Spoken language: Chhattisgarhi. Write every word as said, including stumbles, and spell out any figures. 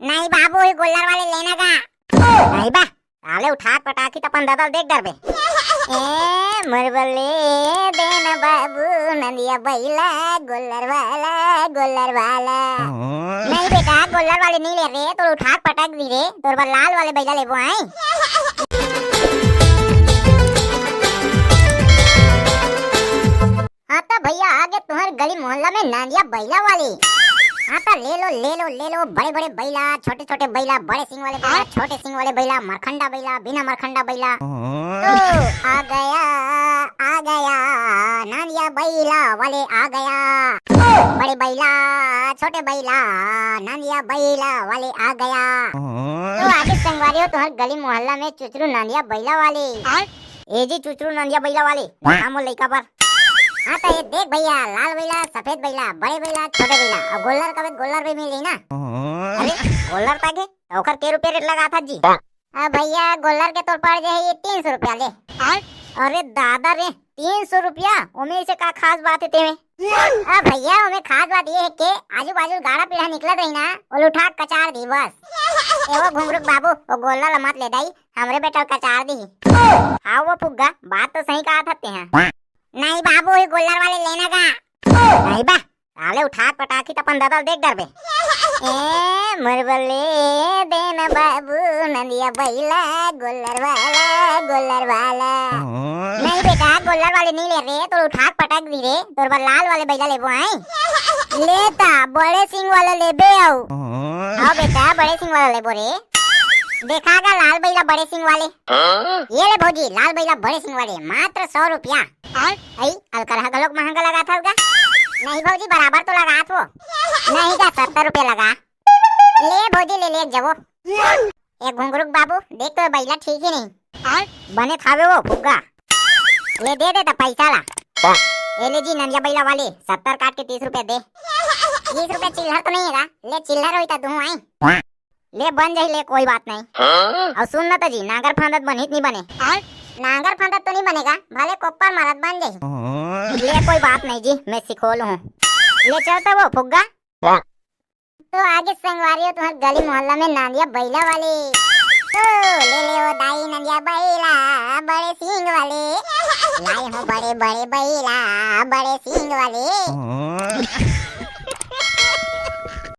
नहीं बाबू, ही गोल्लर वाले लेना का। नहीं बा, साले उठाक पटाखी त अपन ददा ल देख डरबे। ए मोर बल्ले देन बाबू, नंदिया बैला गोल्लर वाला, गोल्लर वाला। नहीं बेटा, गोल्लर वाले नहीं ले रे, तोर उठाक पटक दी रे, तोर बर लाल वाले बैला लेबो आए। हाँ त भैया, आगे तुम्हारे गली मोहल्ला में नंदिया बैला वाली। हाँ त ले लो, ले लो, ले लो, बड़े बड़े बैला, छोटे छोटे बैला, बड़े सिंग वाले बैला, छोटे सिंग वाले बैला, मरखंडा बैला, बिना मरखंडा बैला। तो आ गया, आ गया, नंदिया बैला वाले आ गया। बड़े बैला, छोटे बैला, नंदिया बैला वाले आ गया। तो आगे संगवारी हो, तुम्हारे गली मोहल्ला में चुचरू नंदिया बैला वाले। ए जी चुचरू नंदिया बैला वाले, देखा मोर लइका बर। हाँ त ये देख भैया, लाल बैला, सफेद बैला, बड़े बैला, छोटे बैला, अउ गोल्लर कबे त गोल्लर भी मिल जाही ना। अरे गोल्लर तागे, त ओकर के रुपया रेट लगाथा जी? अब भैया गोल्लर के तोर पड़ जाही तीन सौ रुपया ले। अरे दादा रे, तीन सौ रुपया, ओमे से का खास बात हे तेमे? अब भैया ओमे खास बात ये हे के आजू बाजू गाड़ा पीढ़ा निकलत रही ना, ओला उठा के कचार दी बस। एगो घुंगरुक बाबू, ओ गोल्लर ला मत ले दाई, हमरे बेटा ल कचार दिही। हाँ वो फुग्गा, बात तो सही कहा था तेहा। नहीं बाबू, ही गोल्लर वाले लेना का। नहीं बा, साले उठाक पटाखी त अपन ददा ल देख डरबे। ए मोर बल्ले देन बाबू, नंदिया बैला गोल्लर वाला, गोल्लर वाला। नहीं बेटा, गोल्लर वाले नहीं ले रे, तोर उठाक पटक दी रे, तोर बर लाल वाले बैला लेबो आए। ले त बड़े सिंग वाला लेबे आऊ। हाँ बेटा, बड़े सिंग वाला लेबो रे। देखा गा लाल बैला बड़े सिंग वाले। ये ले भौजी, लाल बैला बड़े सिंग वाले, मात्र सौ रुपया। आई, अलकरहा घलोक महंगा लगाथा गा। नहीं भौजी, बराबर तो लगाथों। नहीं गा, सत्तर रुपया लगा। ले भौजी, ले ले जबो। ए घुंगरुक बाबू, देख तो बैला ठीक ही नहीं। बने थावे वो फुग्गा। ले दे दे त पैसा ला। ए ले जी नंदिया बैला वाले, सत्तर काट के तीस रुपया दे। तीस रुपया चिल्लर तो नहीं हे गा? ले चिल्लर होई त दूं आई। ले बन जाही ले, कोई बात नहीं। अउ सुन न त जी, नांगर फांदत बनही त नहीं बने। नांगर फांदत तो नहीं बनेगा, भले कोप्पर मारत बन जाही। ले कोई बात नहीं जी, मैं सिखो लूं हूँ। ले चल त वो फुग्गा। तो आगे संगवारी हो तुम्हारे गली मोहल्ला में नंदिया बैला वाले। तो ले ले वो दाई नंदिया बैला बड़े सींग वाले। लाई हूँ बड़े बड़े बैला बड़े सींग वाले।